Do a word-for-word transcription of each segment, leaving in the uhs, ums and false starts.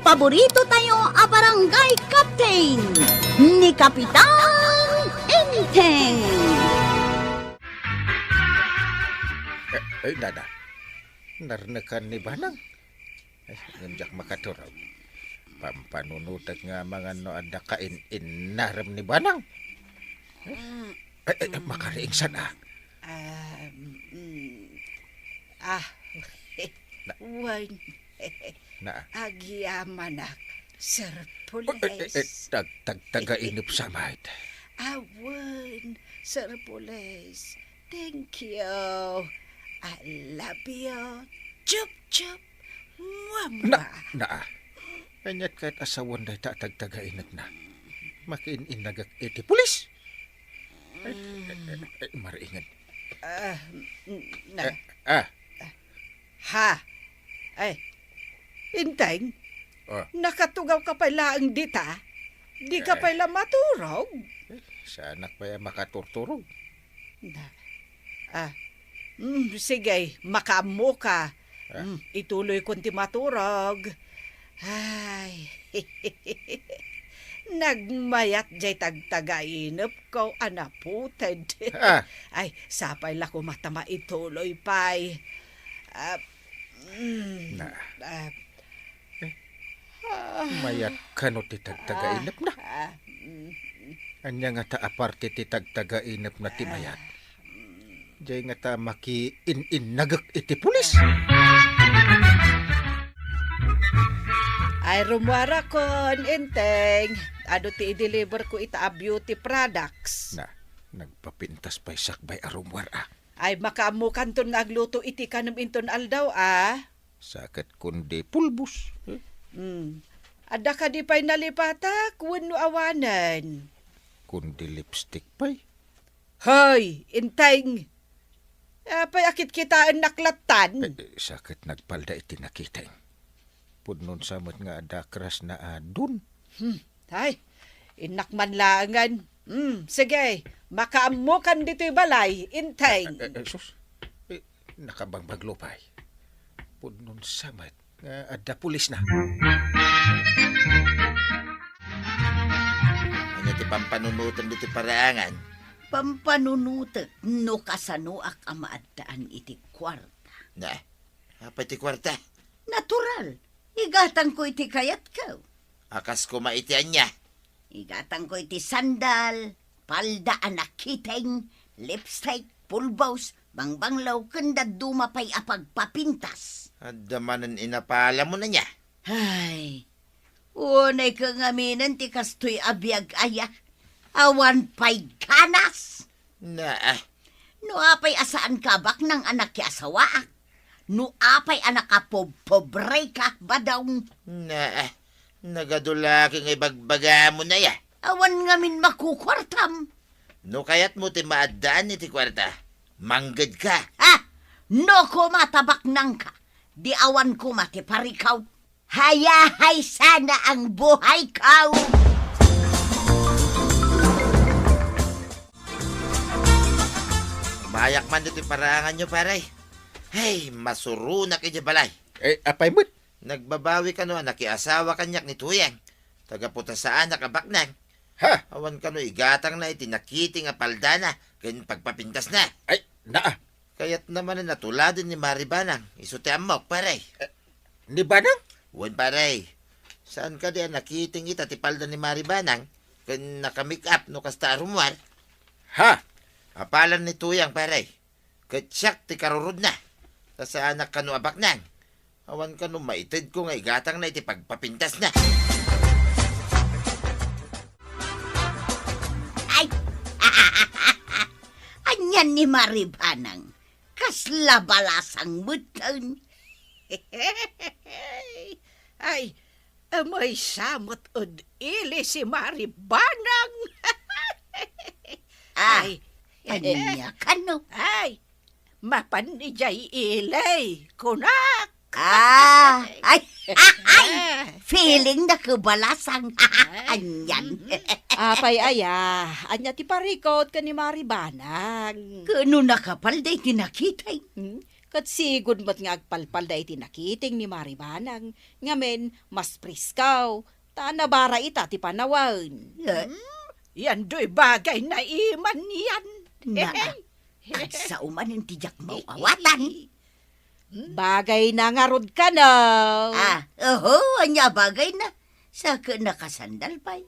paborito tayo a barangay captain, ni Kapitan Enteng. Eh, eh, dada. Narnekan ni Banang. Eh, ngem diak makaturog. Pampanunotek nga amangan no adda kain-innarem ni Banang. Eh, eh, eh, makariingsan, ah. Ah, mm, ah, Na- wen. Na- Agyamanak, Sir Oh, eh, eh, eh, Pules. Tag-, tagtagainep sa, mait. Awen, Sir Pules. Thank you. I love you. Chup, chup. Mua, Na, mua. Naa. Kaniat ket asawan dayta a tagtagainepna. Makiin-innagak iti pulis. Ay, Mm. ay, ay, ay, mariinged. Ah, mm, na. Eh, ah. Ha? Ay, Enteng, Ah. Nakatugaw ka pay laeng dita? Di ka Eh. pay la maturog? Eh, saanak pay a makaturturog. Na, ah, mm, sige, makaammo ka. Ah. Mm, ituloy kon ti maturog. Ay, nagmayat jay tagtagainep ko a naputed. Ah. Ay, sapay la koma ta maituloy pay. Ah, mm, Na. ah, Eh, ah, mayat kano ti tagtagainepna? Ah, mm. Ania ngata a parte ti tagtagainepna ti mayat? Jay ngata makiin-innagek iti pulis. Ay, rumuarakon, Enteng. Adu ti i-deliver ko ita a beauty products. Na, nagpapintas pay sakbay a rumuar, ah. Ay, makaammokanton nga agluto iti kanem inton aldaw, ah. Sa ket kundi pulbos. Hmm. Adda kadi pay nalipatak wenno awanen? Kundi lipstick pay. Hoy, Enteng! Apay a kitkitaennak lattan? Eh, eh, sa ket nagpalda iti nakiteng. Pudnon sa met nga adda crush na adun. Hmm. Ay, innak man laengen. Hmm, sige, makaammokan ditoy balay, Enteng. Eh, eh, eh, sus. Eh, nakabangbaglo pay. Pudnon sa met nga adda pulis na. Ania ti pampanunotem ditoy paraangan? Pampanunotek no kasanoak a maaddaan iti kuarta. Na, apay ti kuarta? Natural. Igatangko iti kayatko. A kas koma iti ania? Igatangko iti sandal, palda a nakiteng, lipstick, pulbos, bangbanglo, ken dadduma pay a pagpapintas. Adda manen inapalamon ania? Ay, unayko ngaminen ti kastoy a biag aya. Awan pay ganas. Naa. No apay a saanka a baknang a nakiasawaak, no apay a nakapobpobreka, badong. Naa. Nagadu la ket nga ibagbagamon aya. Awan ngamin makukuartam. No kayatmo ti maaddaan iti kuarta, manggedka. Ah! No koma ta baknangka, di awan koma ti parikaw. Hayahay sana ang buhay ko! Umayak man ditoy paraanganyo, pare. Hey, masuronak idiay balay. Eh, apay met? Nagbabawi kano a nakiasawa kaniak ni Tuyang. Taga-putasaanak a baknang. Ha? Awan kano igatangna iti nakiteng a paldana ken pagpapintasna. Ay, naa. Kayatna manen a tuladen ni Mari Banang, isu ti ammok, pare. Eh, ni Banang? Wen, pare. Saan kadi a nakiteng ita ti palda ni Mari Banang ken naka-make-up no kasta a rumuar? Ha? Apalan ni Tuyang, pare. Ket siak ti karurudna. Ta saanak kano a baknang. Awan kano maitedko nga igatangna iti pagpapintasna. Ay! Anian ni Mari Banang? Kasla balasang metten. Ay, maysa met ed ili si Mari Banang. Ah, ay. Ania kano? Ay, mapan idiay ili, kunak. Ah, ay, ay, feeling na kabalasang. Ay. Anian. Apay aya, ania ti parikot ken ni Mari Banang? Kano nakapal day ti nakitay? Hmm? Ket sigud met nga agpalpalda iti nakiting ni Mari Banang, ngamin mas presko, ta nabara ita ti panawen. Eh? Hmm? Yan doy bagay na iman yan. Naa, agsao manen ti diak maaw-awatan. Hmm? Bagay na ngarud kano. Ah, oho, ania bagay na? Sa ket nakasandal pay.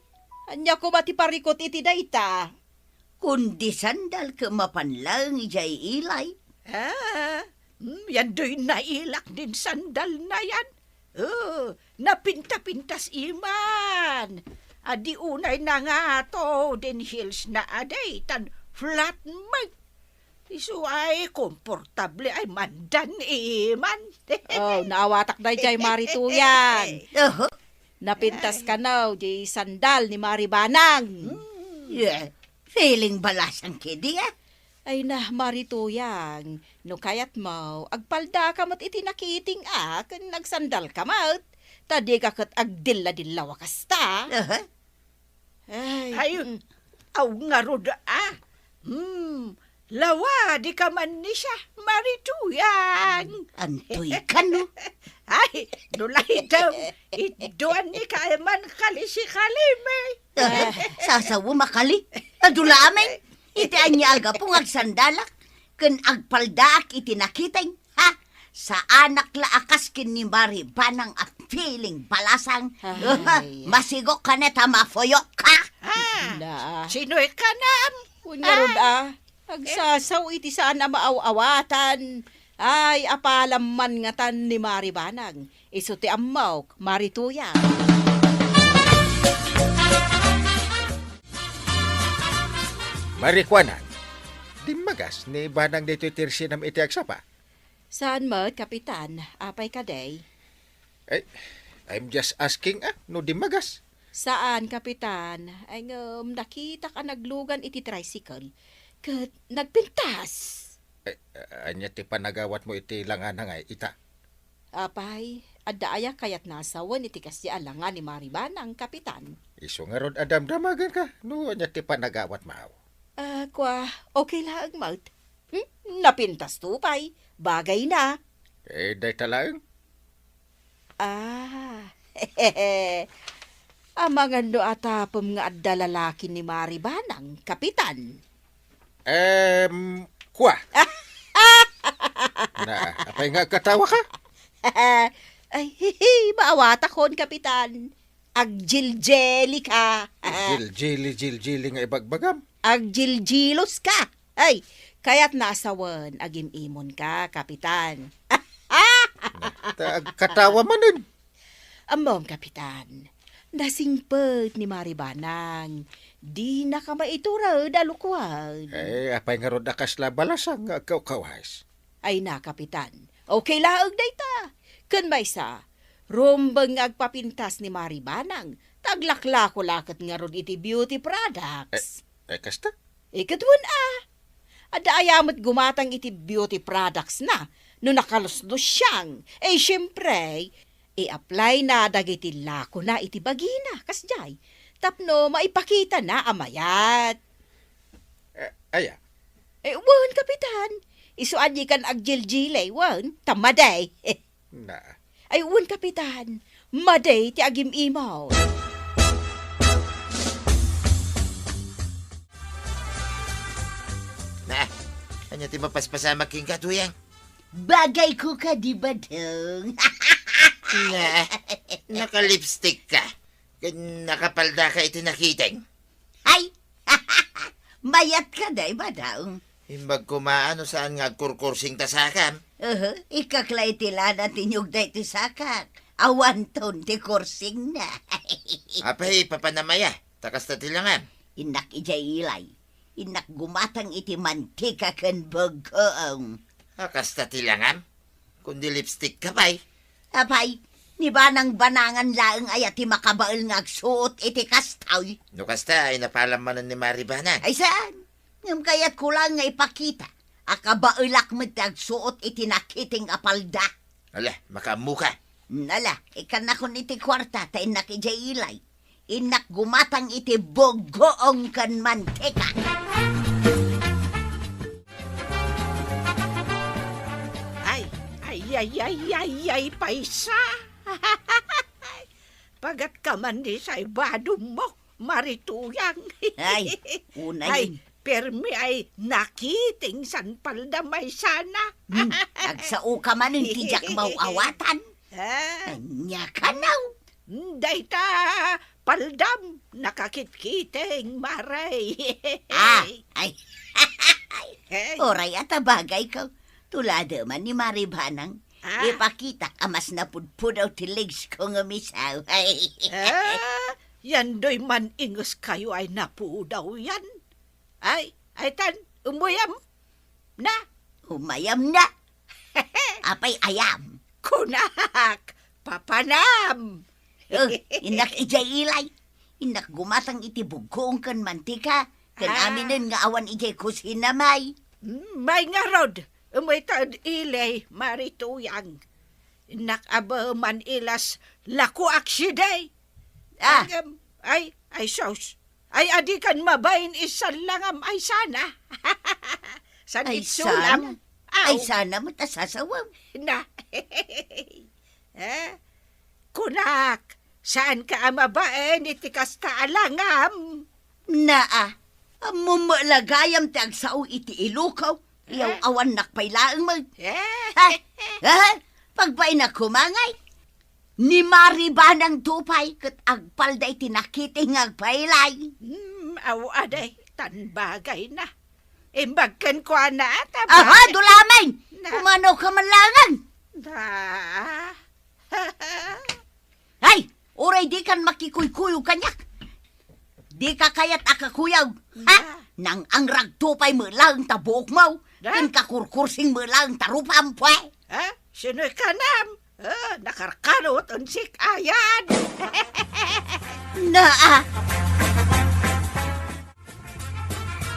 Ania koma ti parikut iti dayta? Kundi sandal ket mapan laeng idiay ilay. Ah, hmm, yan doy nailak din sandal na yan. Oh, napinta-pintas iman. Adi unay na nga to, din heels na adi, tan flat met. Isu ay komportable ay mandan iman. Oh, naawatak daydiay, Mari Tuyang. Oho. Napintas kano, di sandal ni Mari Banang. Hmm. Yeah. Feeling balasang kedi, ah. Ay na, Mari Tuyang, no kayatmo, agpaldaka met iti nakiting a, ken agsandalka met. Ta dika ket agdilla-dillaw a kasta. Aha. Ay, Ay, mm. Aw ngarud, ah. Hmm, lawa, dika man ni siya, Mari Tuyang. Antoy kano? Ay, no laydem, idduan ni ka man kali si Kalime. Ah, sasawa makali. Adula amin. Iti ania a gapu nga agsandalak, ken agpaldaak iti nakiting, ha? Saanak la a kas ken ni Mari Banang a feeling balasang. Ay. Masigok ka ne ta mafuyok ka. Ah, Na. Sinoy ka nam? Wen ngarud, Ay. ah. Agsasaw iti saan a maaw-awatan. Ay, apalam man ngatan ni Mari Banang. Isu ti ammok, Mari Tuyang. Marikuanan, dimmagas ni Banang ditoy ti ersinam iti agsapa? Saan met, Kapitan. Apay kadi? Ay, I'm just asking, ah, no dimmagas. Saan, Kapitan. Ay, ngem, nakitak a naglugan iti tricycle. Ket nagpintas. Ay, a-, ania ti panagawatmo iti langana nga ita? Apay, adda aya kayatna a sawen iti kasdi a langa ni Mari Banang, Kapitan? Isu ngarud a damdamagenka, no ania ti panagawatmo. Ah, kua, okay laeng met. Hmm? Napintasto pay. Bagay na. Eh, dayta laeng? Ah. Amangan no atapem nga adda lalaki ni Mari Banang, Kapitan. Em, kua. Na, apay nga agkatawa ka? Ay, hihi, maawatakon, Kapitan. Agjiljili ka. Jiljili, jiljili nga ibagbagam. Agjiljilos ka. Ay, kayatna a sawen, agim-imonka, Kapitan. Ta agkatawa manen. Ammom, Kapitan, nasingpet ni Mari Banang. Dinaka maitured a lukuan. Eh, apay ngarud a kasla balasang nga agkawkawas? Ay na, Kapitan. Okay laeng dayta. Ken maysa, rumbeng nga agpapintas ni Mari Banang, ta aglaklako la ket ngarud iti beauty products. Eh, eh, kasta? Eh, ket wen a. Adda aya met gumatang iti beauty products na, no nakaluslusiang. Eh, siempre, i-apply na dagiti lako na iti bagina, kasdiay. Tapno maipakita na a mayat. Eh, aya? Eh, wen, Kapitan. Isu a dikan agjiljili, wen, ta madi. Na. Ay, wen, Kapitan. Madi ti agim-imaw. Na, ania ti mapaspasamak kenka, Tuyang? Bagay ko ka, di ba, Dong? Na, naka-lipstick ka. Ken nakapalda ka iti nakiting. Ay! Mayat ka, day, Badang. Imbag koma no saan nga agkurkursing ta sakam. Uhu, ikakla iti lana ti nyugda iti sakak. Awanton ti kursing na. Apay, papanamaya, ta kasta ti langam. Innak idiay ilay. Innak gumatang iti mantika ken buggoong. A, kasta ti langam? Kundi lipstick ka pay. Apay, ni Banang Banangan laeng aya ti makabael nga agsuot iti kastay? No kasta, ay napalam manen ni Mari Banang. Ay saan? Ngem kayatko laeng nga ipakita a kabaelak met ti agsuot iti nakiting a palda. Ala, makaammo ka. Ala, ikkannakon iti kuarta ta innak idiay ilay. Innak gumatang iti buggoong ken mantika. Ay, Ay, ay, ay, ay, paysa. Pagatka man ni say badummo, Mari Tuyang. Ay, una Ay, yun. Permi ay nakiting san paldam ay sana. Hmm, agsao ka man iti diak maw-awatan. Ah. Ania kanaw? Dayta, paldam, nakakitkiting, Mari. Ah, ay. Hey. Uray a tabagayko. Tulada man ni Mari Banang. Ah. Ipakitak a mas napudpudaw ti legs ko nga misaw. Ah, yan doy man-ingeskayo ay napudaw yan. Ay, ay tan, umuyam na. Umayam na. Apay ayam? Kunak, papanam. Oh, innak idiay ilay. Innak gumatang iti bugkong ken mantika. Ken Ah. aminen nga awan idiay kusina, may. Mm, may ngarud. Umay ta ed ilay, Mari Tuyang. Innak abe man ilas lakuak sidi. Ah. Agam, ay, ay sus. Ay, adi kan mabain isan langam ay sana. San Ay, itsulam? sana. Aw. Ay, sana met a sasawaw. Na. Eh? Kunak, saan ka a mabain iti kasta a langam? Naa, ammom met la gayam ti agsao iti ilukaw. Yaw Eh? awan nakpay laeng met. Eh? Ha? Ha? Pagbain a kumangay? Ni Mari Banang Tupay ket agpalda iti nakiting nga agpailay. Hmm, aw, aday, tan bagay na. Imbag kenkuana, ta Aha, bagay. Dulamay! Na. Pumanaw ka man laengen! Na. Ay, uray di kan makikuykuyog kaniak. Di ka kayat a kakuyog, ha? Ah. Nang-angragto pay met laeng ta buokmo, Da? ken kakurkursing met laeng ta rupam, pwe. Ha? Sinoy kanam? Ah, nakarkarot, unsik ayan. Naa.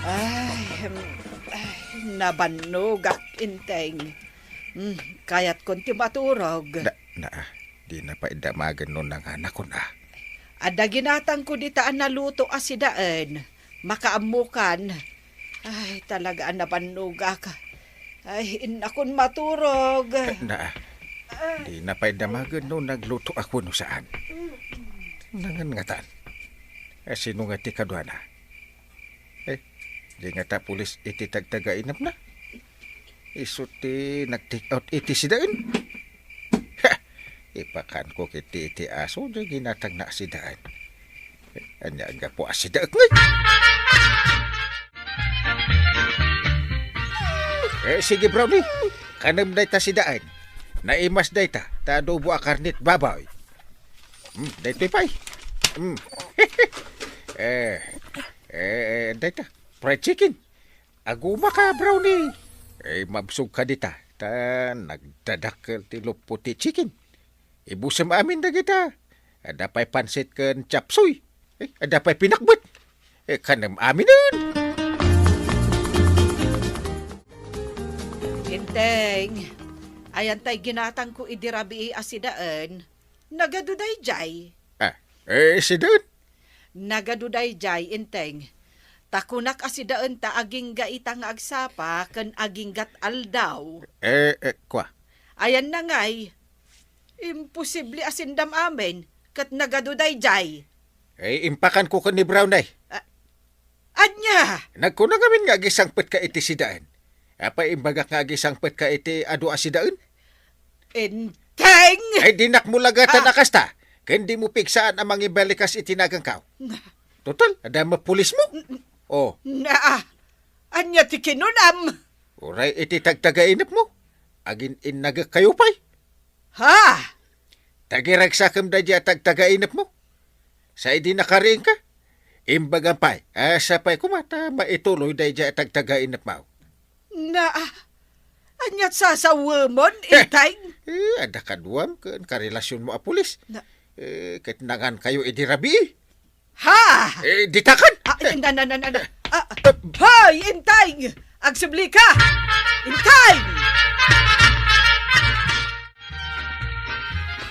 Ay, hmm, ay, nabannogak, Enteng. Hmm, kayatkon ti maturog. Na, naa. Di na pay damagen no nanganakon a. Adda ginatangko dita a naluto a sidaen. Makaammokan. Ay, talaga a nabannogak. Ay, innakon maturog. Eh, naa. Ah. Di na pay damagen no nagluto ako no saan. Nangan ngatan. Eh, sino nga ti kaduana? Eh, di ngata pulis iti tagtagainepna? Isu ti nag-take out iti sidaen. Ha! Ipakanko ket iti aso, di ginatangna a sidaen. Ania, anggapo a sidaek ngay? Eh, sige, Brownie. Kanem dayta sidaen. Naimas dayta, ta adobo a karnet baboy. Hmm, daytoy pay. Hmm. Eh, eh, eh, dayta. Fried chicken. Aguma ka, Brownie. Eh, mabsog ka dita. Ta nagdadakkel ti luppo ti chicken. Ibusem amin dagita. Adda pay pansit ken chop suey. Eh, adda pay pinakbet. Eh, kanem aminen. Enteng, ayan tay ginatangko idi rabii a sidaen. Nagadu dayjay. Ah, eh, sidaen? Nagadu dayjay, Enteng. Ta kunak a sidaen ta agingga ita nga agsapa ken aginggat aldaw. Eh, eh, kwa? Ayan na ngay. Imposible a sendam amin, ket nagadu dayjay. Eh, impakanko ken ni Brown ay. Ah, ania? Nagkuna ngamin nga agisangpet ka iti sidaen. Apay imbagak nga agisangpet ka iti adu a sidaen? Enteng! Ay, dinak mo lagatan Ah. a kasta. Ken di mo pigsaan a mangibalikas iti nagankaw. Na- Total, adda met pulis mo. N-, n-, Oh, Naa, ania ti kinunam? Uray iti tagtagainep mo. Agin-innagek kayo pay. Ha? Tagiragsakem daydi a tagtagainep mo. Sa idi nakariingka, imbagam pay, a sapay koma ta maituloy daydi a tagtagainep mo. Naa, aniat sasawemon, Heh! Intay? Eh, adda kaduam ken karelasionmo a pulis. Na- Eh, ket nangan kayo idi rabii. Ha? Eh, ditakan! Ah, na, na, na, na, na. Ah, hoy, Intay! Agsubli ka! Intay!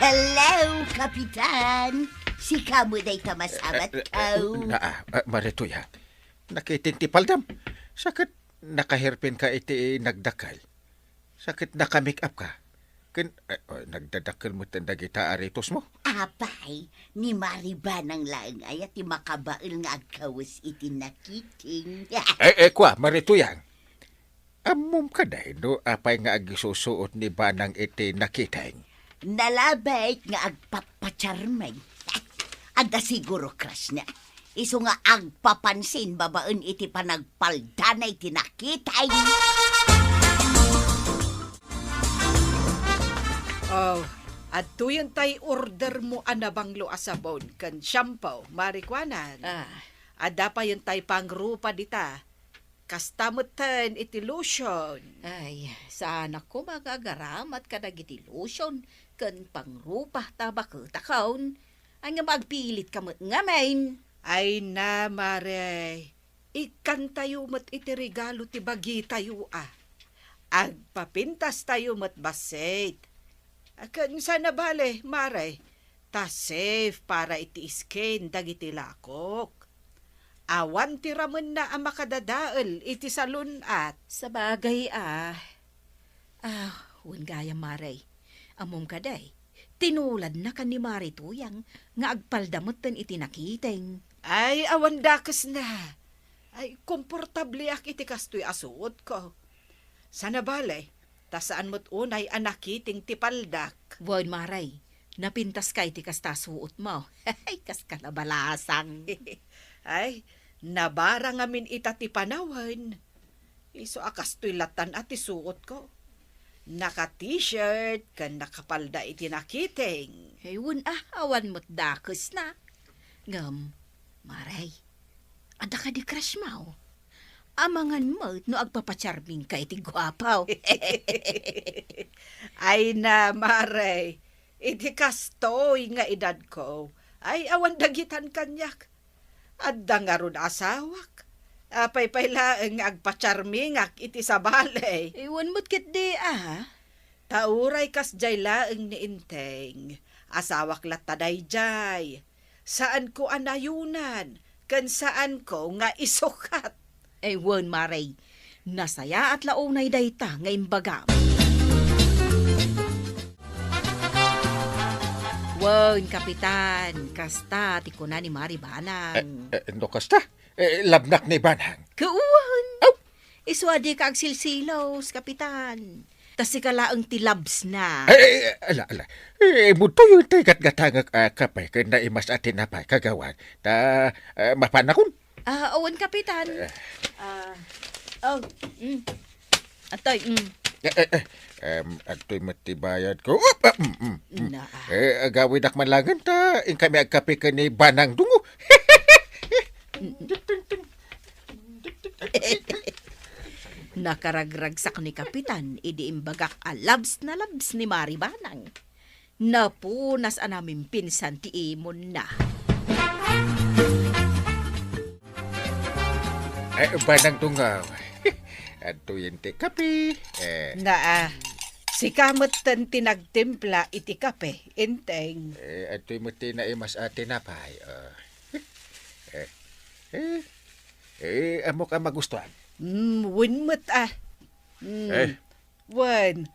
Hello, Kapitan! Sika mo dayta masawat Eh, eh, eh, ko? Naa, ah, Maritoya. Nakiting ti paldam. Sa ket nakaherpen ka iti nagdakkel. Sa ket naka-make up ka. Ken, eh, oh, nagdadakkel met dagita aritosmo? Apay, ni Mari Banang laeng aya ti makabael nga agkawes iti nakiting. Eh, eh, kua, Mari Tuyang. Ammom kadi no apay nga agisusuot ni Banang iti nakiting? Nalabit nga agpapacharming. Adda siguro crush na. Isu nga agpapansin babaen iti panagpaldana iti nakiting. Oh, adtoyen tay order mo a nabanglo a sabon ken shampoo, Mari Kuanang. Ah. Adda payen tay pangrupa dita. Kasta metten iti lotion. Ay, saanak koma nga agaramat kadagiti lotion ken pangrupa ta baketakon. Ay, ngem agpilitka met ngamin. Ay na, Mare. Ikkantayo met iti regalo ti bagitayo a. Agpapintastayo met bassit. Ken saan a bale, Mare, ta safe para iti skin dagiti lakok. Awan ti ramenna a makadadael iti salun-at. Sabagay a. Ah, wen gayam, Mare. Ammom kadi, tinuladna kan ni Mari Tuyang nga agpalda metten iti nakiting. Ay, awan dakesna. Ay, komportableak iti kastoy a suotko. Saan a bale, ta saan met unay a nakiting ti paldak. Wen, Mare, napintaska iti kasta a suotmo. Ay, kas kalabalasang. Ay, nabara ngamin ita ti panawen. Isu a kastoy latan a ti suotko. Naka-t-shirt ken nakapalda iti nakiting. Ay, wen a, awan met dakesna. Ngem, Mare, adda kadi crush mo? Amangan met no agpapacharmingka iti guapo. Ay na, Mare, iti kastoy nga edadko, ay awan dagitan kaniak. Adda ngarud asawak. Apay pay laeng nga agpacharmingak iti sabali? Ay, wen met ketdi, a. Ta uray kasdiay laeng ni Enteng, asawak latta daydiay. Saanko a nayonan, ken saanko nga isukat. Ay, wen, Mare. Nasayaat la unay dayta nga imbagam. Wen, Kapitan, kasta ti kuna ni Mari Banang. Eh, eh, no kasta? Eh, labnak ni Banang. Kawan! Aw! Isu a dika agsilsilos, Kapitan. Ta sika laeng ti labsna. Eh, eh, ala, ala. Eh, budtoyo tay gatgatangek a kape ken naimas a tinapay, kagawad. Ta, eh, mapanakon. Ah, awan, Kapitan. Eh. Ah, oh, mm. Atoy, mm. Eh, eh, eh. Em, adtoy met ti bayadko. Up, ah, mm, mm, mm. Na. Eh, agawidak man laengen ta inkami agkape ken ni Banang Dungo. Nakaragragsak ni Kapitan idi imbagak a labs na labs ni Mari Banang. Napunas a namimpinsan ti imonna. Eh, Banang Dungo. Adtoyen ti kape. Eh. Naa, sika metten ti nagtimpla iti kape, Enteng. Eh, adtoy met ti naimas a tinapay. Ah. Eh, eh, eh, ammok a magustuhan. Mm, wen met, a. Mm. Eh. Wen,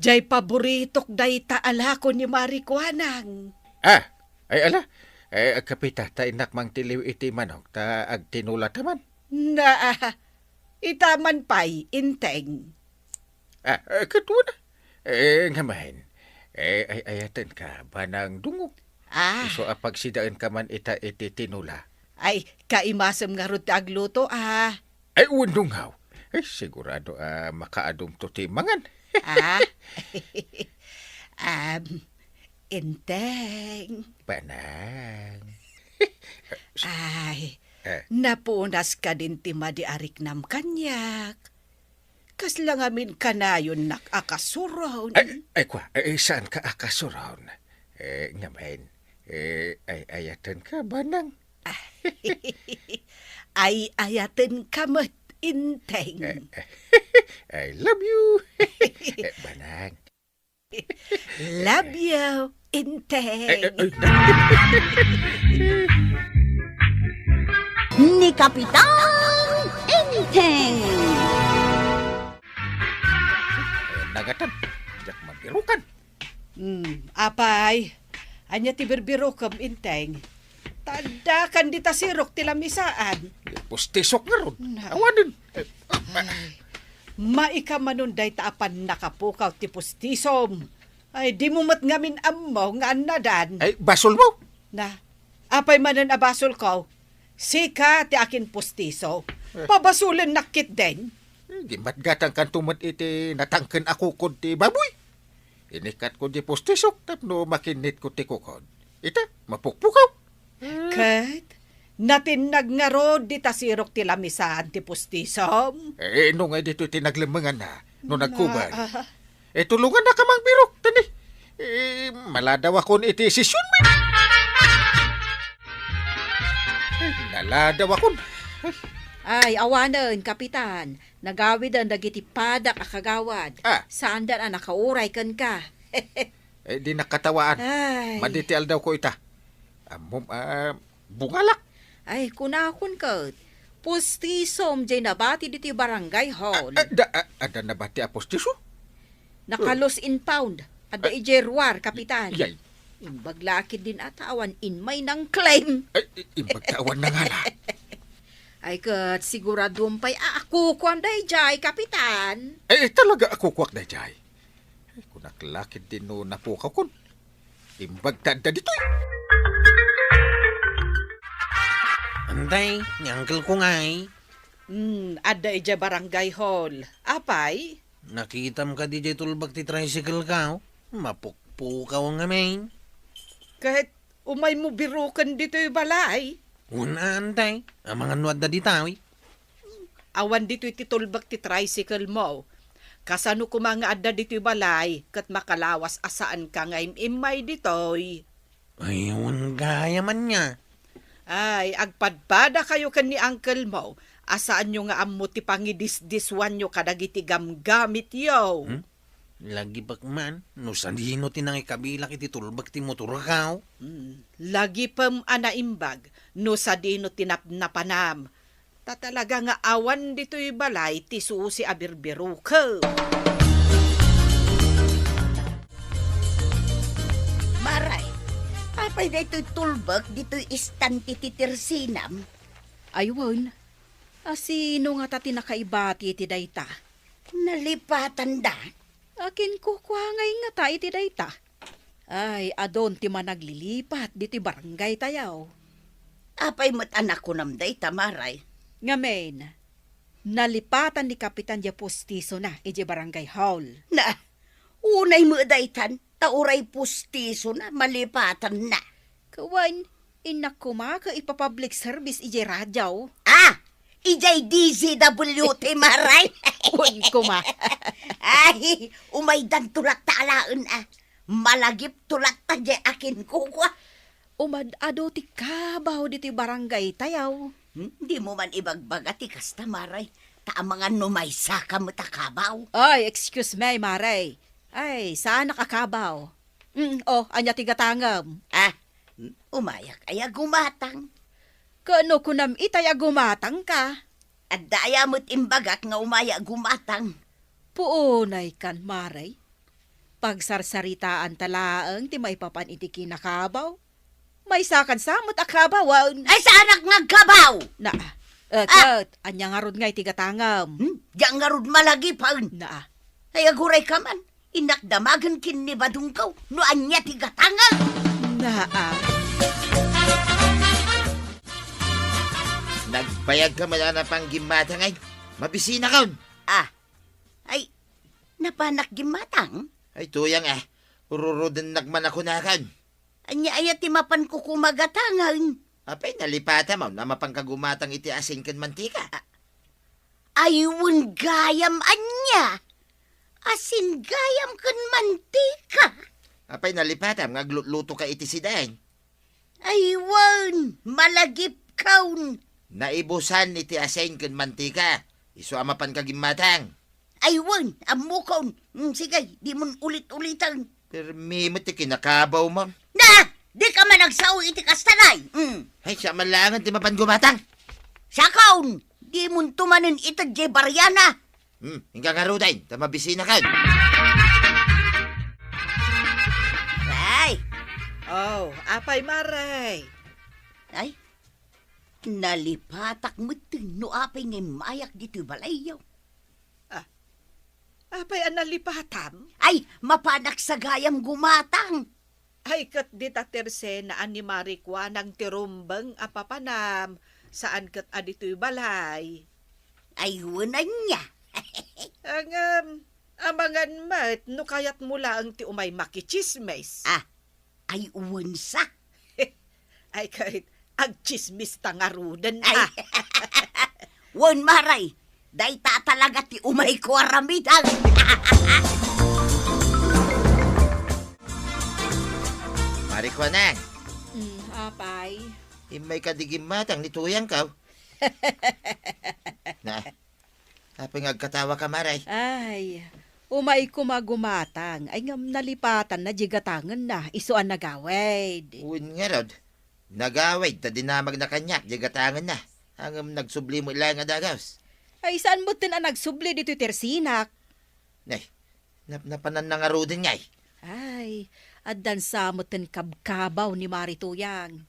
jay paboritok dayta a lako ni Mari Kuanang. Ah, ay ala, eh, agkapita, ta innak mangtiliw iti manok, ta agtinulata man. Naa, ita man pay, Enteng. Ah, eh, ket wen, eh, ngamin, eh, ay-ayatenka, Banang Dungo. Ah. Isu a pagsidaenka man ita iti tinula. Ay, kaimasem ngarud ti agluto, a. Ay, wen, Dungo. Ay, sigurado a makaadumto ti mangan. Ah? Am, Enteng. Banang. Ay, eh, napunas kadin ti madi a riknam kaniak. Kasla ngamin kanayonnak a kasuron. Ay, ay, kua, ay, saanka a kasuron? Eh, ngamin, eh, ay-ayatenka, Banang. Ay-ayatenka met, Enteng. Eh, eh, I love you. Eh, Banang. Love you, Enteng. Eh, eh, eh. Ni Kapitan Enteng. Nagatan. Diak man Rukan. Hmm, apay, ania ti birbirukem, Inteng? Ta addakan dita sirok ti lamisaan. Pustisok ngarud. Na. Awanen. Ay, maikamanon dayta a pannakapukaw ti pustisom. Ay, dimo met ngamin ammo nga annadan. Ay, basolmo. Na, apay manen a basolko? Sika ti akinpustiso. Eh. Pabasolennak ketdin. Eh, di matgatangkanto met iti natangken a kukod ti baboy. Inikkatko di pustisok tapno makinnitko ti kukod. Ita, mapukpukaw. Ket, natinnag ngarud dita sirok ti lamisaan ti pustisom. Eh, no ngay ditoy ti naglemmenganna, no nagkubay. Ah, ah. Eh, tulongannaka mangbirok, tani. Eh, maladawakon iti sesionmi. Eh, naladawakon. Ay, awanen, Kapitan. Nagawiden dagiti padak a kagawad. Ah. Saandan a nakauray kenka. Eh, di nakatawaan. Ay. Madi ti aldawko ita. Ammom, ah, bungalak. Ay, kunakon ket, pustisom jay nabati ditoy barangay hall. Ah, ah, da, ah, adda nabati a pustiso? Naka-lost and found. Adda idiay ruar, Kapitan. Yay. Imbag la ketdin a ta awan immay nang-claim. Ay, i-, imbag ta awan nangala. Ay, ket siguraduem pay a kukuam dayjay, Kapitan. Ay, talaga a kukuak dayjay. Ay, kunak la ketdin no napukawkon. Imbag ta adda ditoy. Antay, ni uncle ko ngay. Hmm, adda idiay barangay hall. Apay? Nakitam kadi jay tulbak ti tricycle ko? Mapukpukaw ngamin. Ket umaymo biroken ditoy balay? Wen, antay. Amangan no adda ditoy. Awan ditoy ti tulbek ti tricycle mo. Kasano koma nga adda ditoy balay ket makalawas a saanka nga im-immay ditoy? Ay, wen gayam ania. Ay, agpadpadakayo ken ni uncle mo a saanyo nga ammo ti pangidisdiswanyo kadagiti gamgamityo. Hmm? Lagipek man no sadino ti nangikabilak iti tulbek ti motorko. Hmm, lagipem a naimbag no sadino ti napnapanam. Ta talaga nga awan ditoy balay ti susi a birbirokem. Maray, apay daytoy tulbek ditoy istante ti tersinam? Ay, wen. A, sino ngata ti nakaibati iti dayta? Nalipatanda. Akin kukua ngay ngata iti dayta? Ay, adun ti managlilipat ditoy barangaytayo. Apay met a nakunam dayta, Maray? Ngamin, nalipatan ni Kapitan diay pustisona idiay barangay hall. Na, unay met daytan, ta uray pustisona, malipatanna. Kawan, innak koma ket ipa-public service idiay radio. Ah! Idiay D Z W T, Maray. Wen koma. Ay, umaydanto latta alaen, ah. Malagipto latta diay akin kukua. Umad-adu ti kabaw ditoy barangaytayo. Hmm? Dimo man ibagbaga ti kasta, Maray. Ta amangan no maysaka met a kabaw. Ay, excuse me, Maray. Ay, saanak a kabaw. Mm, oh, ania ti gatangem? Ah, umayak aya gumatang. Ket no kunam itay a gumatangka? Adda aya met imbagak nga umaya gumatang? Puonay kan, Maray. Pagsarsaritaanta laeng ti maipapan iti kinakabaw. Maysakan sa met a kabawen. Ay, saanak nga agkabaw! Na, eh, Ah! Ket, ania ngarud nga iti gatangem? Hmm? Diak ngarud malagipen. Na. Ay, agurayka man. Innak damagen ken ni Badongko no ania ti gatangem. Naa. Nagbayagka met a napan gimmatang ay? Mabisinakon. Ah. Ay, napanak gimmatang? Ay, tuyang, eh. Ururudennak man a kunakon. Ania aya ti mapanko koma gatangen? Apay, nalipatam a mapanka gumatang iti asin ken mantika? A-, ay, wen gayam ania? Asin gayam ken mantika? Apay, nalipatam nga aglutlutoka iti sidaen? Ay, wen, malagipkon. Naibusan iti asin ken mantika. Isu a mapanka gimmatang. Ay, wen, ammokon. Mm, sige, dimon ulit-uliten. Permi met ti kinakabaw, ma'am. Na! Dika man agsao iti kasta, nay. Mm. Ay, siak man laengen ti mapan gumatang. Siakon, dimonto manen ited diay bariana. Hmm, inka ngaruden, ta mabisinakan. Oh, apay, Mare? Ay, nalipatak metten no apay nga immayak ditoy balayyo. Ah, apay a nalipatam? Ay, mapanak sa gayam gumatang. Ay, ket dita Tersena a ni Mari Kuanang ti rumbeng a papanam, saan ket a ditoy balay. Ay, wen ania. Ngem, amangan met no kayatmo laeng ti umay makitsismis. Ah, ay, wen sa. Ay, ket agtsismis ta ngaruden, Ay. ah. Wen, Mare, dayta talaga ti umayko aramideng. Mari Kuanang. Mm, apay. Immayka di gimmatang ni tuyangko. Na, apay nga agkatawaka, Mare? Ay, umayko a gumatang. Ay, ngem nalipatanna di gatangenna, isu a nagawid. Wen ngarud, nagawid ta dinamagna kaniak di gatangenna. Ngem nagsubli met laeng a dagus. Ay, saan metten a nagsubli ditoy Tersinak? Nay, nap-, napananna ngaruden ngay. Ay, addan sa metten kabkabaw ni Mari Tuyang.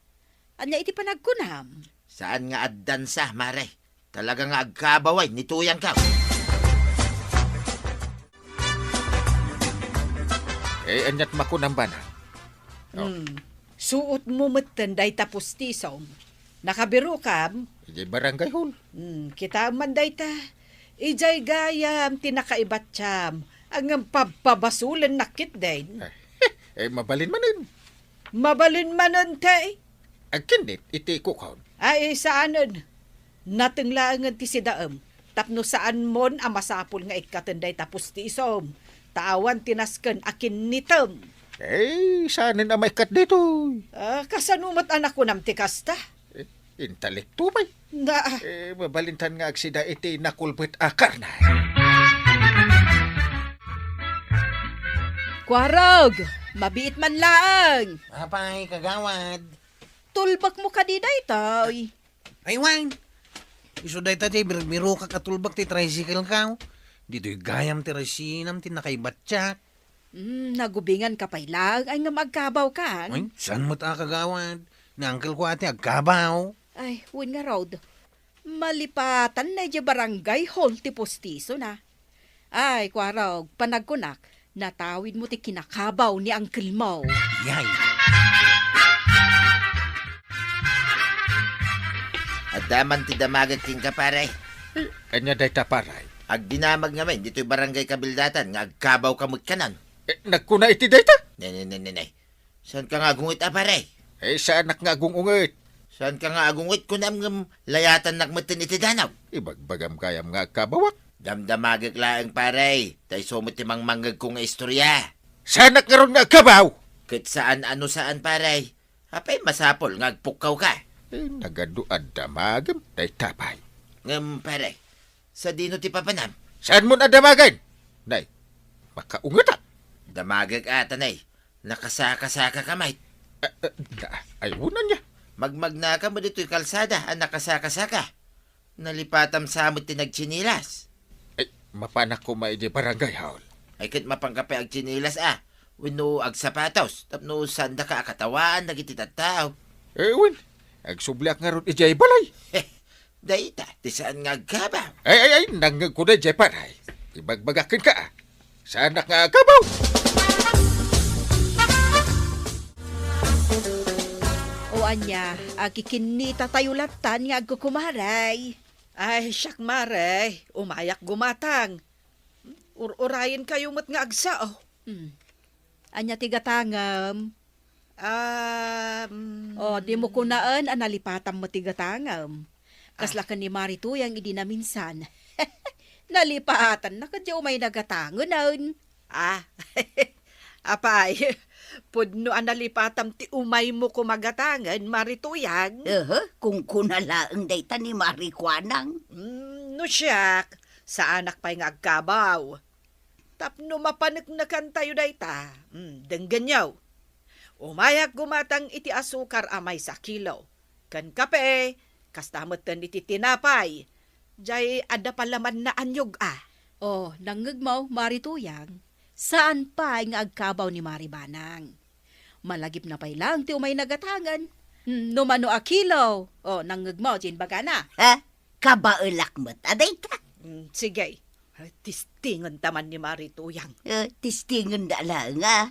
Ania iti panagkunam? Saan nga addan sa, Mare. Talaga nga agkabaway ni tuyangko. Eh, aniat makunam bana? Oh. Hmm. Suotmo metten dayta pustisom. Nakabirokam? Idiay barangay hall. Hmm, kitaem man dayta. Idiay gayam ti nakaibattiam. Ngem pabpabasolennak ketdin. Eh, eh, mabalin manen. Mabalin manen, te. Agkinnit iti kukon. Ay, saanen. Nateng laengen ti sidaem. Tapno saanmon a masapul nga ikkaten dayta pustisom. Ta awan ti nasken a kinnitem. Eh, saanen a maikkat ditoy. Ah, kasano met a nakunam ti kasta? Eh, intelekto pay. Na. Eh, mabalintan nga agsida iti nakulbet a karne. Kuarog, mabiit man laeng. Apay, kagawad? Tulbekmo kadi daytoy? Ay, wen. Isu dayta ti bir-, birokak a tulbek ti tricycle-ko. Ditoy gayam ti resinam ti nakaibattiak. Hmm, nagubinganka pay laeng ay ngem agkabawkan? Ay, saan met a kagawad? Ni uncle-ko a ti agkabaw. Ay, wen ngarud. Malipatanna idiay barangay hall ti pustisona. Ay, kuarog, panagkunak, natawidmo ti kinakabaw ni uncle-mo. Yay. Adda man ti damagek kenka, pare. Eh, ania dayta, pare? Agdinamag ngamin ditoy barangay kabildatan nga agkabawka met kanon. Eh, nagkuna iti dayta? Ne, ne, ne, ne, ne. Saanka nga agunget a, pare? Eh, saanak nga agung-unget. Saanka nga agunget, kunam ngem layatannak metten iti danaw. Ibagbagam gayam nga agkabawak. Damdamagek laeng, pare. Ta isu met ti mangmangngegko nga istorya. Saanak ngarud nga agkabaw? Ket saan a no saan, pare. Apay masapul nga agpukkawka? Eh, nagadu a damagem dayta pay. Ngem, pare, sadino ti papanam? Saanmon a damagen? Nay, makaungetak. Damagek a, ta nay, nakasakasakaka met. Ah, ah, da-, ay, wen ania. Magmagnaka met ditoy kalsada a nakasakasaka. Nalipatam sa met ti nagtsinilas. Ay, mapanak koma idiay barangay hall. Ay, ket mapanka pay agtsinilas a, wenno agsapatos, tapno saandaka a katawaan dagiti tattao. Eh, wen, agsubliak ngarud idiay balay. Dayta ti saan nga agkabaw. Ay, ay, ay, nangngegko daydiay, pare. Ibagbagak kenka, a. Saanak nga agkabaw. O ania, akikinnitatayo lattan nga agkukumaray. Ay, siak, mare, umayak gumatang. Ur-urayenkayo met nga agsao. Hmm. Ania ti gatangem? Um, O, dimo kunaen a nalipatam met ti gatangem. Kasla Ah. ken ni Mari Tuyang idi naminsan. Nalipatanna ket diay umayna gatangenen. Ah, apay, pudno a nalipatam ti umaymo koma gatangen, Mari Tuyang. Ehe, kunkuna laeng dayta ni Mari Kuanang. Mm, no siak, saanak pay nga agkabaw. Tapno mapaneknekantayo dayta, mm, denggenyo. Umayak gumatang iti asukar a maysa kilo, ken kape, kasta metten iti tinapay. Diay adda palamanna a niyog-a. O, nangngegmo, Mari Tuyang, saan pay nga agkabaw ni Mari Banang. Malagipna pay laeng ti umay nagatangen. Hmm, no mano a kilo. O, nangngegmo diay imbagana. Ha? Kabaelak met a dayta. Hmm, sige. Testingenta man ni Mari Tuyang. Eh, testingenda laeng a.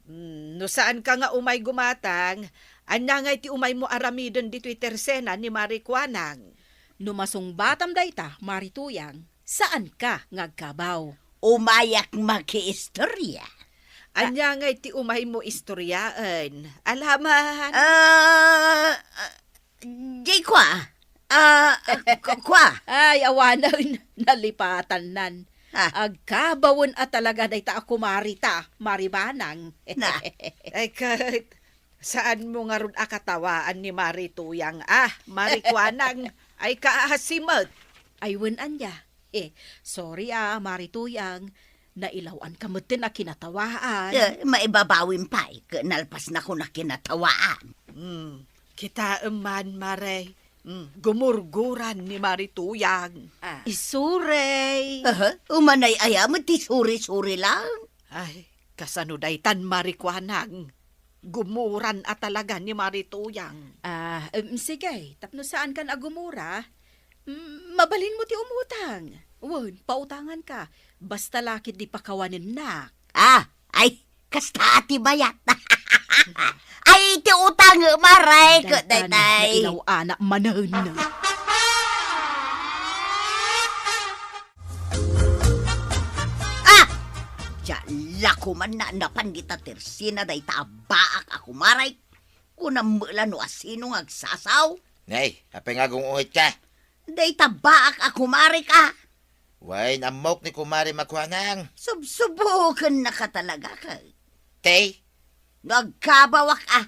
Hmm, no saanka nga umay gumatang, ania ngay ti umaymo aramiden ditoy tersena ni Mari Kuanang? No masungbatam dayta, Mari Tuyang, saanka nga agkabaw. Umayak makiistorya. Ania ngay ti umaymo istoryaen? Alaman. Ah, ah, di kua. Ah, ah, ku-, kua. Ay, awanen, nalipatannan. Ah. Agkabawen a talaga dayta a kumarita, Mari Banang. Na. Ay, ket, saanmo ngarud a katawaan ni Mari Tuyang, ah, Mari Kuanang, ay kaasi met. Ay, wen ania. Eh, sorry, ah, Mari Tuyang. Nailaw-anka metten a kinatawaan. Eh, maibabawim pay, ket nalpasnakon a kinatawaan. Hmm. Kitaem man, Mare. Hmm. Gumurguran ni Mari Tuyang. Ah. Isuray. Aha, umanay aya met ti suri-suri lang. Ay, kasano daytan, Mari Kuanang? Gumuran a talaga ni Mari Tuyang. Ah, em, sige, tapno saankan a gumura, mm, mabalinmo ti umutang. Wen, pautanganka. Basta la ket di pakawanennak. Ah, ay, kasta ti bayat. Ay, ti utang, Mare, ket daytay. Nailaw-anak manen. Ah! Diay la koman napan dita tersena dayta a baak a kumarek. Kunam met la no asino nga agsasaw. Nay, apay nga agung-ungetka? Dayta baak a kumarek a. Wen, ammok ni Kumare Makuanang. Subsubokennaka talaga, kay. Tay? No agkabawak a.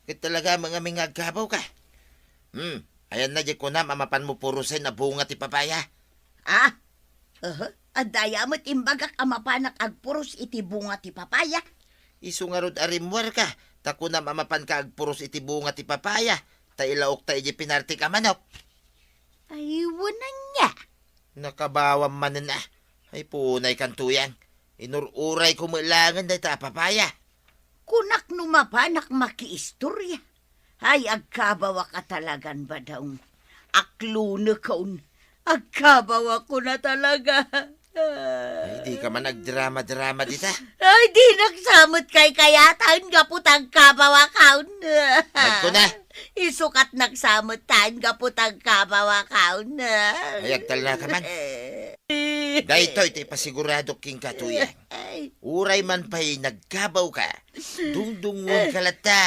Ket talaga met ngamin nga agkabawka. Hmm, ayanna diay kunam a mapanmo purosen a bunga ti papaya? Ah? Aha. Adda aya met imbagak a mapanak agpuros iti bunga ti papaya. Isu ngarud a rimmuarka, ta kunam a mapanka agpuros iti bunga ti papaya, ta ilaokta idiay pinartik a manok. Ay, wen ania. Nakabawam manen a. Ay, punay kan Tuyang. Inur-urayko met laengen dayta a papaya. Kunak no mapanak makiistorya. Ay, agkabawak a talagan, Badong. Aklunekon. Agkabawakon a talaga. Ay, dika man agdrama-drama dita. Ay, dinak sa met kaykayatan gapu ta agkabawakon. Agko na. Isu ket nagsa met taen gapu ta agkabawakon. Ay, agtalnaka man. Daytoy ti ipasiguradok kenka, Tuyang. Ay. Uray man pay nagkabawka, dungdungngom ka latta.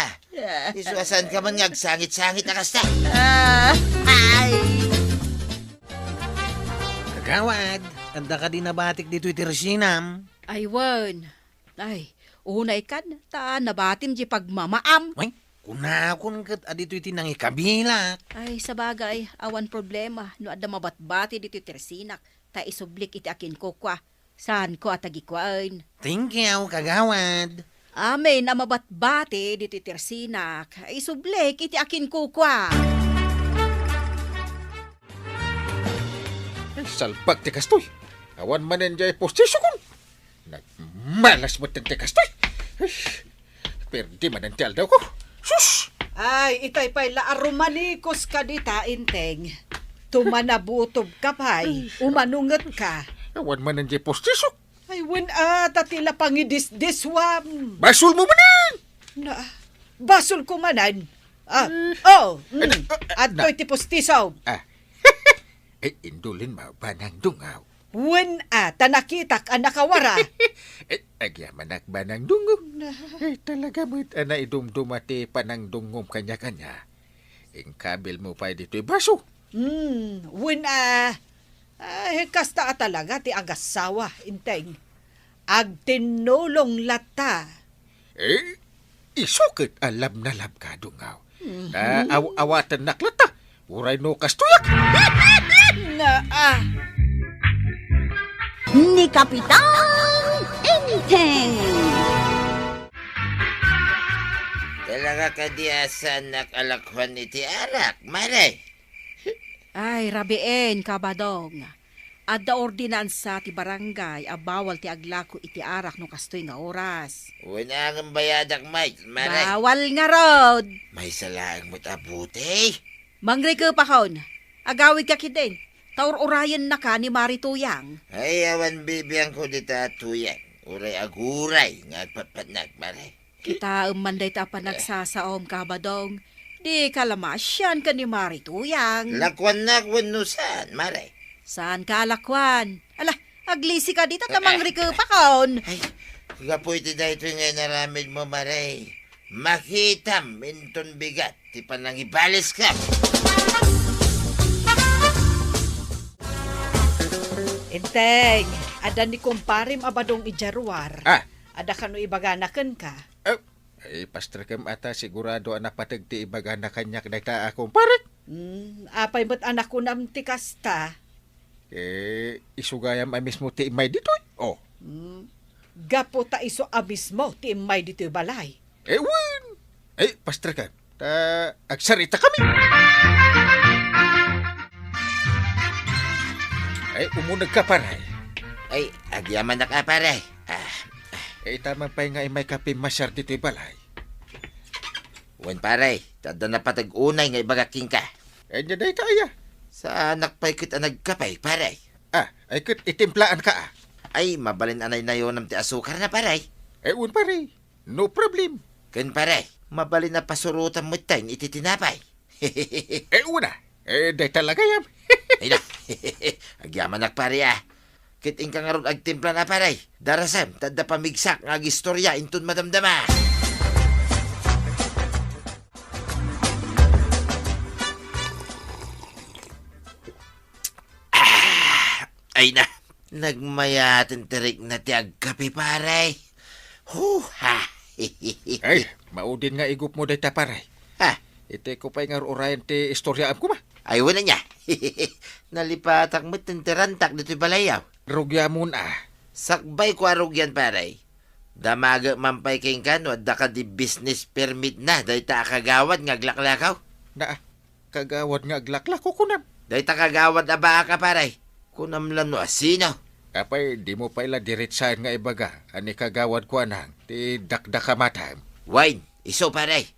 Isu a saanka man nga agsangit-sangit a kasta. Ah, ay. Kagawad, adda kadi nabatik ditoy tersenam? Ay, wen. Ay, unay kan, ta nabatim diay pagmamaam. Wen, kunakon ket a ditoy ti nangikabilak. Ay, sabagay, awan problema no adda mabatbati ditoy tersenak, ta isublik iti akinkukua. Saanko a tagikuaen. Thank you, kagawad. Amin a mabatbati ditoy tersenak, isublik iti akinkukua. Ay, salbag ti kastoy. Awan manen diay postisokon. Nagmalas met ti kastoy. Ay, perdi manen ti aldawko. Sus! Ay, itay pay la a rumanikos kadi ta, Enteng. Tumanabutobka pay, umanungetka. Awan manen diay postisok. Ay, wen a, ta ti la pangidisdiswam. Basolmo manen! Na, basolko manen. Ah, Eh. Oh, mm, Ano, ah, adtoy na- ti postisom. Ah. Eh, indulin mo, Banang Dungaw. Wen a, ta nakitak a nakawara. Eh, agyamanak, Banang Dungaw. Na- Eh, talaga met a naidumduma ti panangdungngom kaniakania. Inkabilmo pay ditoy baso. Hmm, wen a, ay, kasta a talaga ti agassawa, Enteng. Agtinnulong latta. Eh, isu ket a love na love ka, Dungaw. Mhm. Ta aw-awatennak latta. Uray no kastoyak. Na, ah. Ni Kapitan Enteng. Talaga kadi a saannak a lakuan iti arak, Mare? Ay, rabiin, Kabadong. Adda ordinansa ti barangay a bawal ti aglako iti arak no kastoy nga oras. Wen a ngem bayadak, Mike, mare. Bawal ngarud! Maysa laeng met a butey. Mangrikepakon. Agawidka ketdin. Ta ur-urayennaka ni Mari Tuyang. Ay, awan bibiangko dita a Tuyang. Uray aguray nga agpatpatnag, mare. Kitaem man dayta a panagsasaom, Kabadong. Dika la maasian ken ni Mari Tuyang. Lakuannak wenno saan, mare? Saanka a lakuan? Ala, aglisika dita ta mangrikepakon. Ay, gapu iti daytoy nga inaramidmo, mare, makitam inton bigat ti panangibaliska. Enteng, adda ni kumparem a Badong idiay ruar. Ah. Adda kano ibagana kenka? Eh, ay, pasterkem a ta sigurado a napateg ti ibagana kaniak dayta a kumparek. Hmm, apay met a nakunam ti kasta? Eh, isu gayam a mismo ti immay ditoy. Oh. Hmm, gapu ta isu a mismo ti immay ditoy balay. Eh, wen. Eh, pasterkem. Ta agsaritakami. Ay, umunegka, pare. Ay, agyamanak a, pare. Ah, ah. Eh, ita man pay nga immayka pimmasiar ditoy balay. Wen, pare, ta adda napateg unay nga ibagak kenka. Ania dayta aya? Saanak pay ket a nagkape, pare. Ah, ay ket itimplaan ka, ah. Ay, mabalin a naynayonam ti asukarna, pare. Eh, wen, pare. No problem. Ken pare, mabalin a pasurotam metten iti tinapay. Eh, una. Eh, dayta la gayam. Ay na. Agyamanak, pare, ah. Ket inka ngarud agtimpla na, pare. Darasem, ta adda pamigsak nga agistorya inton madamdama. Ah, ay na, nagmayaten ti rikna ti agkape, pare. Huha! Ay, maudin nga igupmo dayta, pare. Ha? Itay ko pay nga ur-urayan ti istoryaam koma. Ay, wen ania. Nalipatak met ti rantak ditoy balayaw. Rugiamon a. Sakbay ko a rugian, pare. Damagek man pay kenka no adda kadi business permit na dayta a kagawad nga aglaklakaw. Naa, kagawad nga aglaklako, kunam? Dayta kagawad a baak a, pare. Kunam la no asino. Apay, dimo pay la diretsaen nga ibaga a ni kagawad kuanang ti dakdakamatam? Wen, isu, pare.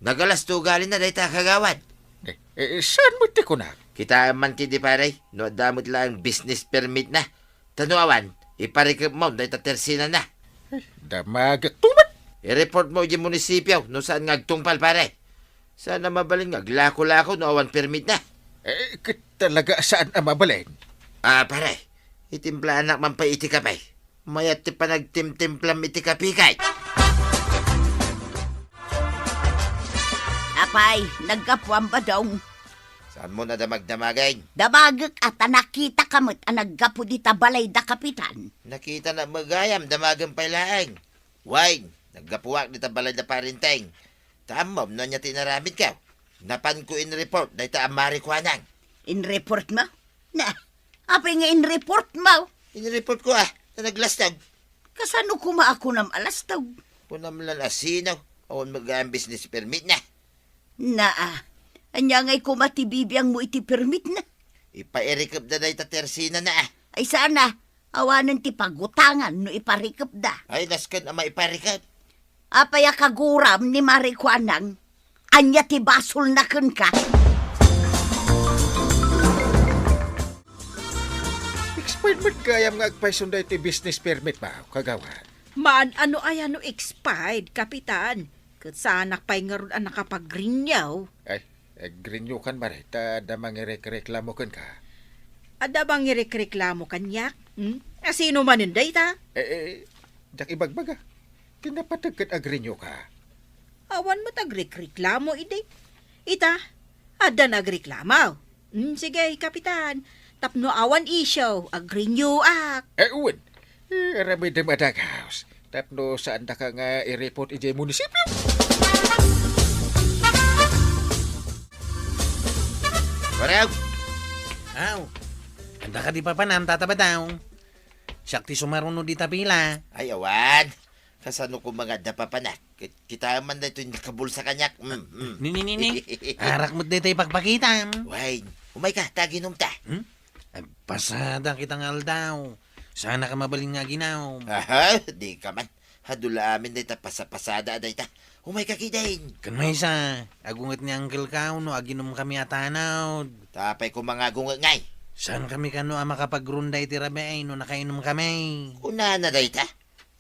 Nagalasto ugalina dayta a kagawad. Eh, eh, saan met ti kunak? Kitaem man ketdi, pare, no adda met laeng business permit na. Ta no awan, iparikepmo dayta tersinana. Eh, damagek to met. I-report mo idiay munisipyo no saan nga agtungpal, pare. Saan a mabalin nga aglako-lako no awan permit na. Eh, ket talaga saan a mabalin? Ah, pare, itimplaanak man pay iti kape. Mayat ti panagtimtimplam iti kape kay. Apay, naggapuam, Badong? Saanmo a damagdamagen? Damagek a ta nakitaka met a naggapu dita balay da Kapitan. Nakitanak met gayam, damagem pay laeng. Wen, naggapuak dita balay da Pare Enteng. Ta ammom no ania ti inaramidko. Napanko in-report dayta a Mari Kuanang. In-report mo? Na, apay nga in-report mo? In-report ko, ah, ta naglastog. Kasano koma a kunam a lastog? Kunam la no asino, awan met gayam business permit na. Naa, ania ngay koma ti bibiangmo iti permit na? Ipairikepda dayta tersinana, ah. Ay saan a, awanen ti pagutangan no iparikepda. Ay, nasken a maiparikep. Apay a kaguram ni Mari Kuanang? Ania ti basolna kenka? Expired met gayam nga agpayson daytoy business permit mo, kagawad. Maan-ano aya no expired, Kapitan? Ket saanak pay ngarud a nakapag-renew. Ay, agrenew kan, Mari, ta adda mangirekreklamo kenka. Adda mangirekreklamo kaniak? Hmm? Asino manen dayta? Eh, eh, diak ibagbaga. Ti napateg ket agrenew ka. Awan met agrekreklamo idi. Ita, addan agreklamo. Hmm, sige, Kapitan. Tapno awan issue, agrenew ak. Eh, wen. Eh, aramidem a dagaos. Tapno saandaka nga i-report idiay munisipyo. Warag! Aw, anda kadi papanam, Tata Badong? Siak ti sumaruno dita pila. Ay, awan. Kasano koma nga adda papanak? Ki-, kitaem man daytoy nakabulsa kaniak. Mm, mm. Ni, ni, ni, ni. Arak met daytoy pagpakitam. Wen, umayka, ta aginumta. Hmm? Ag-, Pasada kita nga aldaw. Saan ka mabalin nga aginum. Aha, di ka man. Adu la amin dayta pasapasada a dayta. Umayka kidin. Ken maysa, agunget ni uncle ka no aginumkami a tanod. Tapay ko mangagunget ngay. Saan kami kano a makapagrunda iti rabii no nakainumkami? Kunana dayta.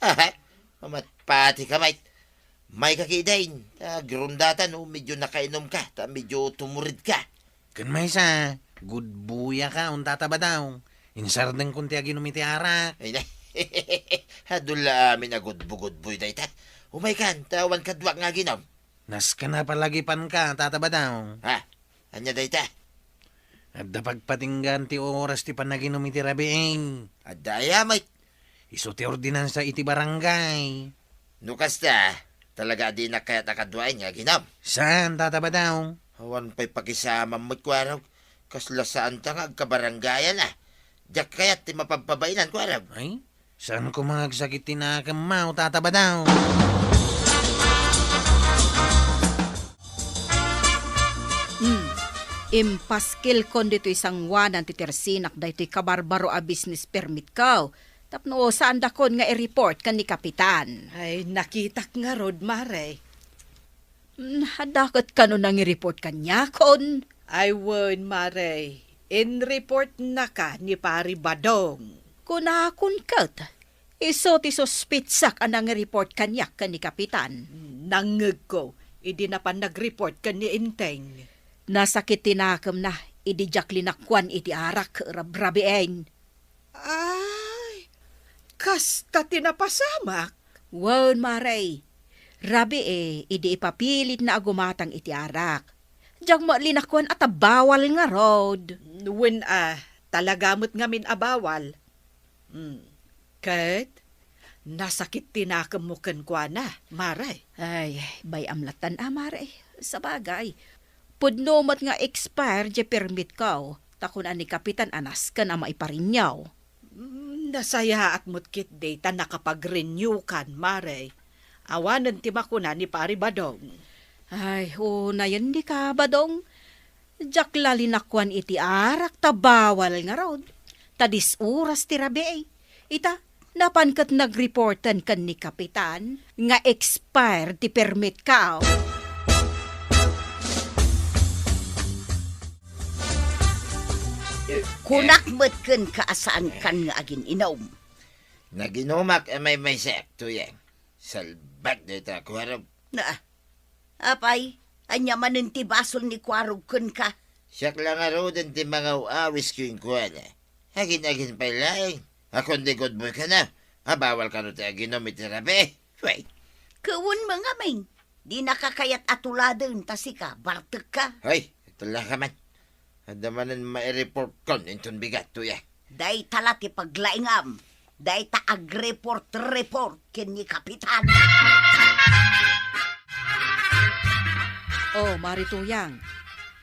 Aha, mamatpati ka, mait. Mayka kidin, ta agrundata no medyo nakainumka, ta medyo tumuridka. Ken maysa, gudbuyaka, unta ta badaw. Insardengkon ti aginum iti arak. Ay, na. Adu la amin a gudbo-gudboy dayta. Umaykan, ta awan kaduak nga aginum. Nasken a palagipanka, tata badaw. Ha? Ania dayta? Adda pagpatinggaan ti oras ti panaginum iti rabii. Adda aya met? Isu ti ordinansa iti barangay. No kasta, talaga a dinak kayat a kaduaen nga aginum? Saan, tata badaw? Awan pay pakisamam met, kuarog. Kasla saanta nga agkabarangayan a. Diak kayat ti mapagpabainan, kuarog. Ay, saan ko mangagsakit ti nakemmo, tata badaw? Hmm. Impaskilkon ditoy sanguanan ti tersinak daytoy kabarbaro a business permit ko. Tapno saandakon nga i-report ken ni Kapitan. Ay, nakitak ngarud, Mare. Hmm, adda ket kano nangi-report kaniakon? Ay, wen, Mare. In-reportnaka ni Pari Badong. Kunakon ket, isu ti suspitsak a nangi-report kaniak ken ni Kapitan. Nangngegko, idi napan nag-report ken ni Enteng. Nasakit ti nakemna, idi diak linakkuan iti arak, rabrabiin. Ay, kasta ti napasamak? Wen, Mare. Rabii, idi ipapilitna a gumatang iti arak. Diak met linakkuan a ta bawal ngarud. Wen a, talaga met ngamin a bawal. Hmm. Ket, nasakit ti nakemmo kenkuana, Mare. Ay, bay-am lattan a, Mare. Sabagay, pudno met nga expire ti permit ko, ta kuna ni Kapitan a nasken a maiparenew. Mm, nasayaat met ketdi ta nakapag-renew kan, Mare. Awanen ti makuna ni Pari Badong. Ay, unayen dika, Badong. Diak la linakkuan iti arak ta bawal ngarud. Ta dis oras ti rabii. Ita, napan ket nag-reporten ken ni Kapitan nga expired ti permit ko. Kunak met kenka a saankan nga agin-inum. Naginumak a maymaysaak, Tuyang. Salbag dayta, kuarog. Na, apay, ania manen ti basol ni kuarog kenka? Siak la ngaruden ti mangaw-awis kenkuana. Agin-agin pay laeng. Kundi gudboy kano, a bawal kano ti aginum iti rabii. Wey. Ket wen met ngamin, dinaka kayat a tuladen ta sika, bartekka. Hoy, itula ka man. Adda manen maireportkon inton bigat, Tuyang. Dayta la ti paglaingam. Dayta agreport-report ken ni Kapitan. Oh, Mari Tuyang.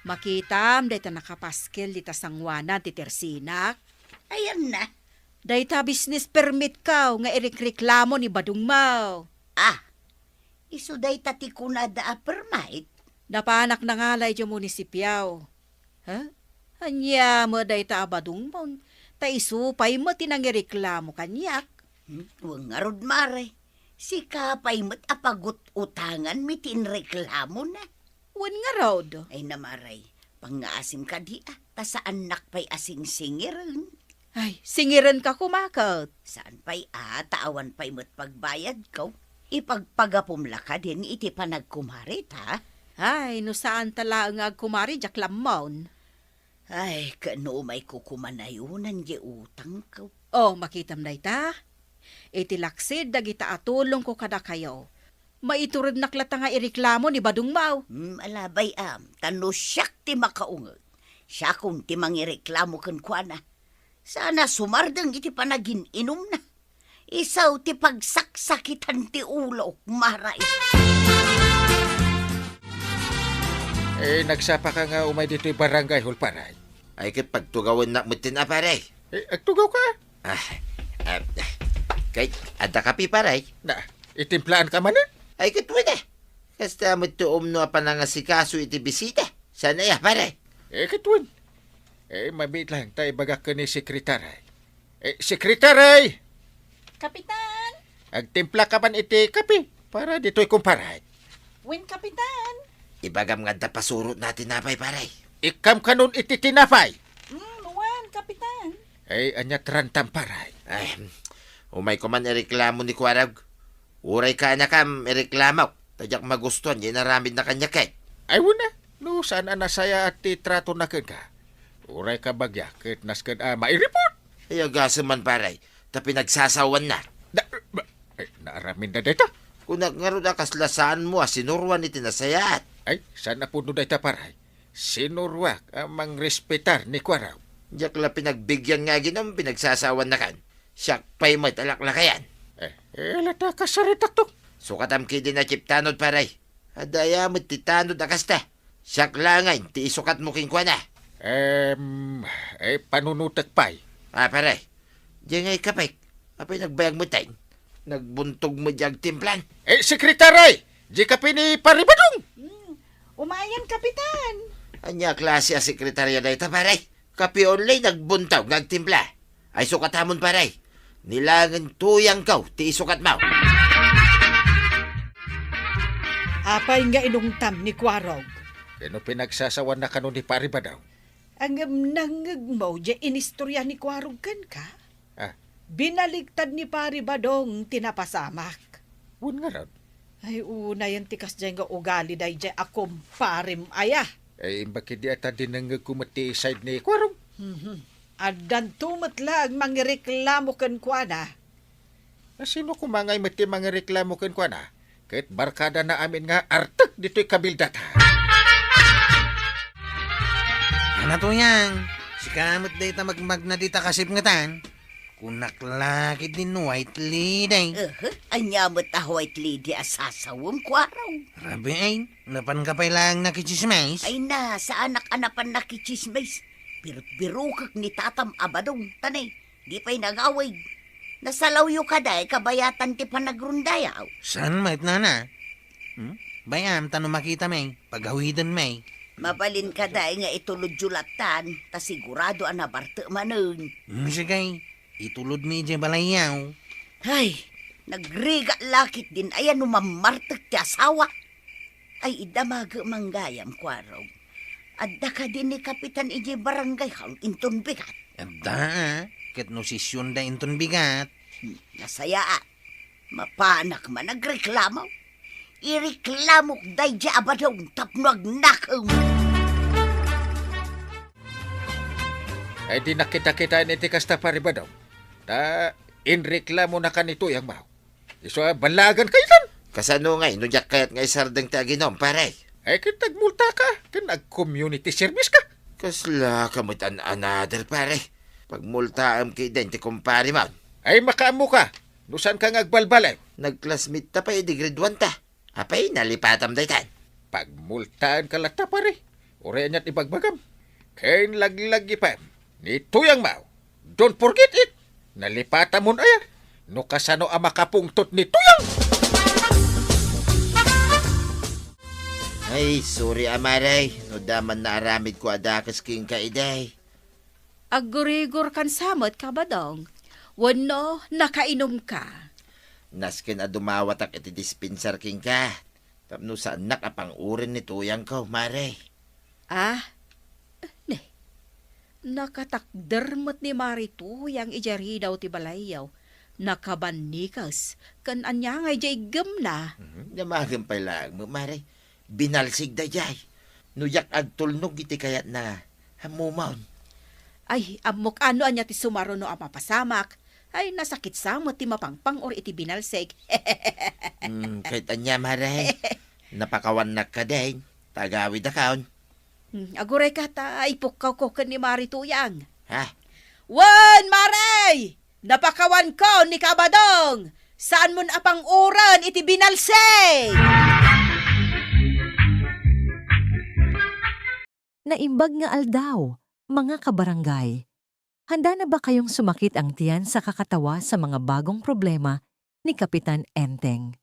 Makitam dayta nakapaskel dita sanguanan ti tersinak? Ayanna. Dayta business permit ko nga irekreklamo ni badongmo. Ah, isu dayta ti kunada a permit? Napanak nangalay idiay munisipio. Ha? Ania met dayta a badongmon? Ta isu pay met ti nangireklamo kaniak. Hmm, wen ngarud, Mare. Sika pay met a pagut-utanganmi ti inreklamona. Wen ngarud. Ay na, Mare, pangngaasim kadi a, ta saannak pay a singsingiren. Ay, singirenka koma ket. Saan pay a, ta awan pay met pagbayadko. Ipagpagapom la kadin iti panagkumari ta? Ay, no saanta laeng nga agkumari, diak la ammon. Ay, ket no umayko koma nayonan diay utangko. Oh, makitam dayta. Iti laksid dagita a tulongko kadakayo, maiturednak latta nga ireklamo ni badongmo. Hmm, ala, bay-am, ta no siak ti makaunget, siakon ti mangireklamo kenkuana. Saan a sumardeng iti panagin-inumna. Isu ti pagsaksakitan ti ulok, Mare. Eh, nagsapaka nga umay ditoy barangay hall, pare. Ay, ket pagtugawennak metten a, pare. Eh, agtugawka? Ah, ah, ah. Kay, adda kape, pare? Na, itimplaanka manen? Ay, ket wen a. Kasta met ti umno a panangasikaso iti bisita. Saan aya, pare? Eh, ket wen. Eh, mabiit lang, ta ibagak ken ni sekretary. Eh, sekretary! Kapitan! Agtimplaka man iti kape para ditoy kumparay. Wen, Kapitan. Ibagam nga adda pasurotna a tinapay, pare. Ikkam kanon iti tinapay. Mm, wen, Kapitan. Ay, ania trantam, pare? Ay, umayko man ireklamo ni Kuarog. Uray kaanakam, ireklamok. Ta diak magustuan diay inaramidna kaniak ket. Ay, wen a, no saan a nasayaat ti tratona kenka. Uray kabagia, ket nasken a mairipot. Ay, agasem man, pare. Ta pinagsasawanna. Da, ba, eh, naaramidna dayta? Kunak ngarud a kasla saanmo a sinuroan iti nasayaat. Ay, saan a pudno dayta, pare? Sinuroak a mangrespetar ni Kuarog. Diak la pinagbigian nga aginom, pinagsasawannakan. Siak pay met a laklakayan. Eh, eh, ala ta kasaritakto. Sukatam ketdin a chip tanod, pare. Adda aya met ti tanod a kasta. Siak laengen ti isukatmo kenkuana. Em, eh, panunotek pay. Ah, pare. Diay ngay kapek. Apay nagbayag met, ay? Nagbuntog met diay agtimplan. Eh, sekretary! Diay kape ni Pare Badong! Hmm. Umayen, Kapitan! Ania a klase a sekretarya dayta, pare? Kape only nagbuntog nga agtimpla. Ay, sukatamon, pare. Ni laengen tuyangko ti isukatmo. Apay nga inungtam ni Kuarog? Ken no pinagsasawanna kano ni Pare Badong? Ngem nangngegmo diay inistorya ni Kuarog kenka? Ah. Binaligtad ni Pare Badong ti napasamak. Wen ngarud? Ay, unayen ti kasdiay nga ugali daydiay a kumparem aya. Ay, imbag ketdi a ta dinengngegko met ti side ni Kuarog. Mhm. Addanto met la a mangireklamo kenkuana. Sino koma ngay met ti mangireklamo kenkuana? Ket barkadana amin nga artek ditoy kabildatan. Ana, Tuyang, sika met dayta magmagna dita kasipngetan. Kunak la ketdin white lady. Aha, ania met a white lady a sasawem, Kuarog? Rabii, ay, napanka pay laeng nakitsismis? Ay na, saanak a napan nakitsismis. Birukbirukek ni tatam a Badong, ta ne, di pay nagawid. Nasalawyo kadi, kabayatan ti panagrondayo. Saan met, nana? Hmm? Bay-am ta no makitam, ay, pagawidenmi. Mabalin kadi nga itulodyo lattan, ta sigurado a nabartek manen. Hmm, sige, itulodmi idiay balayyo. Ay, nagrigat la ketdin aya no mammartek ti asawa. Ay, idamagek man gayam, Kuarog. Adda kadi ni Kapitan idiay barangay hall inton bigat? Adda, a. Ket no sesionda inton bigat. Hmm, nasayaat. Mapanak man agreklamo. Ireklamok daydiay a Badong tapno agnakem. Ay, di nakita-kitaen iti kasta, Pare Badong. Ta inreklamonakan ni Tuyangmo. Isu a ballagan kaytan. Kasano ngay no diak kayat nga isardeng ti aginom, pare? Ay, ket agmultaka, ken ag-community service ka. Kasla ka met an-another, pare. Pagmultaem ketdin ti kumparemon. Ay, makaammoka, no saanka nga agbalbaliw. Nag-classmate ta pay idi grade one ta. Apay, nalipatam daytan? Pagmultaenka latta, pare. Uray aniat ibagbagam. Ken laglagipem ni Tuyangmo. Don't forget it. Nalipatamon aya. No kasano a makapungtot ni Tuyang? Ay, sorry, a, mare. No da man naaramidko a dakes kenka idi. Aggurigorkan sa met, Kabadong. Wenno, nakainumka? Nasken a dumawatak iti dispenser kenka. Tapno saannak a pang-uren ni Tuyangko, mare. Ah? Ne. Nakatakder met ni Mare Tuyang idiay ridaw ti balayyo. Nakabannikes. Ken ania ngay diay iggemna? Mhm. Damagen pay laeng, mare. Binalsig daydiay. No diak agtulnog iti kayatna, ammomon. Ay, ammok a no ania ti sumaruno a mapasamak. Ay, nasakit sa met ti mapangpang-or iti binalsig. Hmm, ket ania, mare? Napakawannak kadin, ta agawidakon. Hmm, agurayka ta ipukkawko ken ni Mare Tuyang. Ha? Wen, Mare! Napakawanko ni Kabadong! Saanmon a pang-uren iti binalsig! Naimbag nga aldaw, mga kabarangay. Handa na ba kayong sumakit ang tiyan sa kakatawa sa mga bagong problema ni Kapitan Enteng?